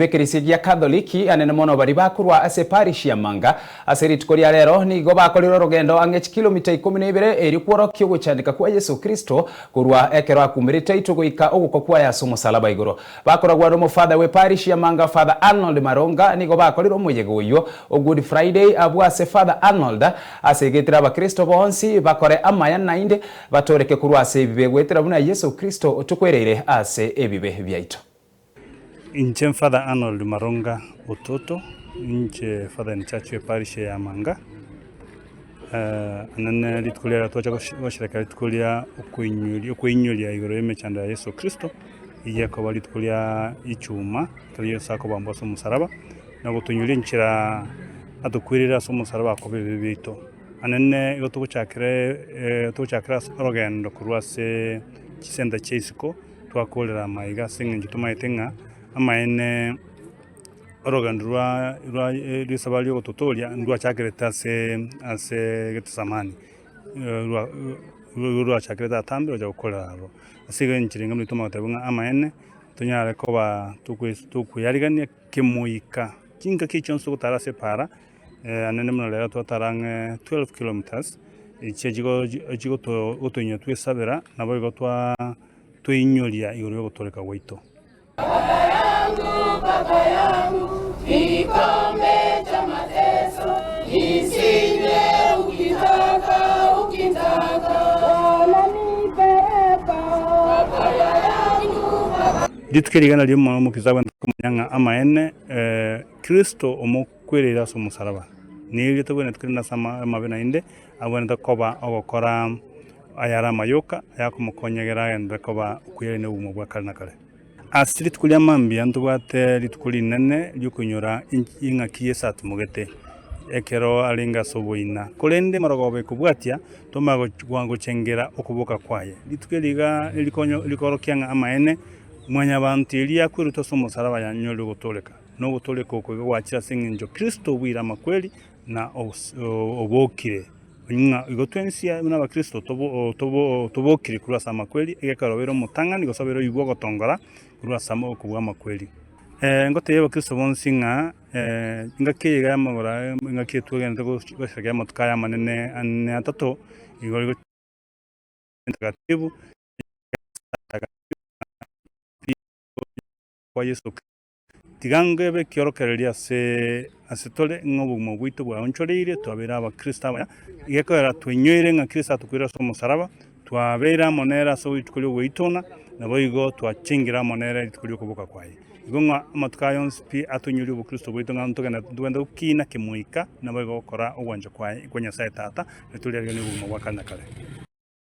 b'ekerisia gia Katholiki anene mono baria bakorwa ase eparish ya Manga ase rituko ria rero nigo bakorire orogendo ang'e chikilomita 12 erio kworokia ogochandeka kwa Yeso Kristo korwa ekero akumerete aitwe goika ogokwa kwaye ase omosalaba igoro. Bakoragwa n'omofada bw'eparish ya Manga Father Arnold Maronga nigo bakorire omoyega oyio o Good Friday abwo ase Father Arnold asegetire abakristo bonsi bakore amaya naende Batooreke korwa ase ebibe goetera buna Yeso Kristo otokwereire ase ebibe biaito. Inche Father Arnold Maronga Ototo, inche Father in Church we parish ya Manga. Anene rituko riaye twacha gosherekea rituko ria okoinyoria igoro y'emechando ya Yeso Kristo, riria ekoba rituko ria ichuma ekero Yeso akobambwa ase omosaraba, na gotoinyoria enchera atokwerire ase omosaraba akoba ebibe biaito. Anene igo togochakera togochakera ase orogendo korwa ase chisenta chia isiko, twakorera amaiga ase eng'encho tomaete ng'a amaene orogendo rwa rwa risaba ria ogototoria ndwachakerete ase ase Gethsemane, rwa rwachakerete atambe rogocha gokorera aroro. Ase igo enchera enga tomanye goteba ng'a amaene, tonyare koba tokoes tokoyarigania kemoika chingaki chionsi togotara ase epaara. Anene buna rero twatara ang'e 12 kilometres, echio chigotoinyora twesabera, naboigo tweinyoria igoro y'ogotooreka gwaito. Baba yangu, baba yangu, kikombe cha mateso nisinywe ukitaka, ukitaka. Bwana nipe Baba yangu, baba. Rituko eri rigana ri'omoyo omokiza abwenerete komanya ng'a amaene Kristo omo. Kwereire ase omosaraba, nerio tobwenerete korenda ase amabe naende, abwenerete koba ogokora ayare amayoka ayakomokonya egere agenderere koba okoirania obogima bwa kare na kare. Ase rituko ria mambia ntobwate rituko rinene riokoinyora ing'aki Yeso atimogete ekero arenge ase oboina, korende marogoba ekobwatia tomanye gochengera okoboka kwaye. Rituko eri iga rikorokia ng'a amaene mwanyabanto eria akwerete ase omosaraba yanyorire gotooreka. Na ogotooreka oko iga gwachire ase engencho Kristo obuire amakweri na obokire, ng'a igo twensi buna abakristo tobokire korwa ase amakweri, egekero obeire omotang'ani gose obeire oyio bw'ogotongora korwa ase okobua amakweri. Ngotebia abakristo bonsi ng'a engaki eye iga y'amagoro aya engaki eye twegenete goserekea amatuko aya amanene ane atato, igo Mtakatifu kwa Yeso Kristo. Tiga ngebe ekiorokererio ase ase tore, ng'a obogima bwaito bwaonchoreire, twabeire abakristo abaya, gekoera twainyoire ng'a Kristo atokwire ase omosaraba, twabeire amo nere ase rituko ri'ogoitona, naboigo twachengire amo nere rituko ri'okoboka kwaye. Igo ng'a amatuko aya onsi pi atoinyorie obokristo bwaito ng'a ntogende ntogende gokina kemoika, naboigo gokora ogwancha kwaye kwa Nyasae Tata, na toriarigie na obogima bwa kare na kare.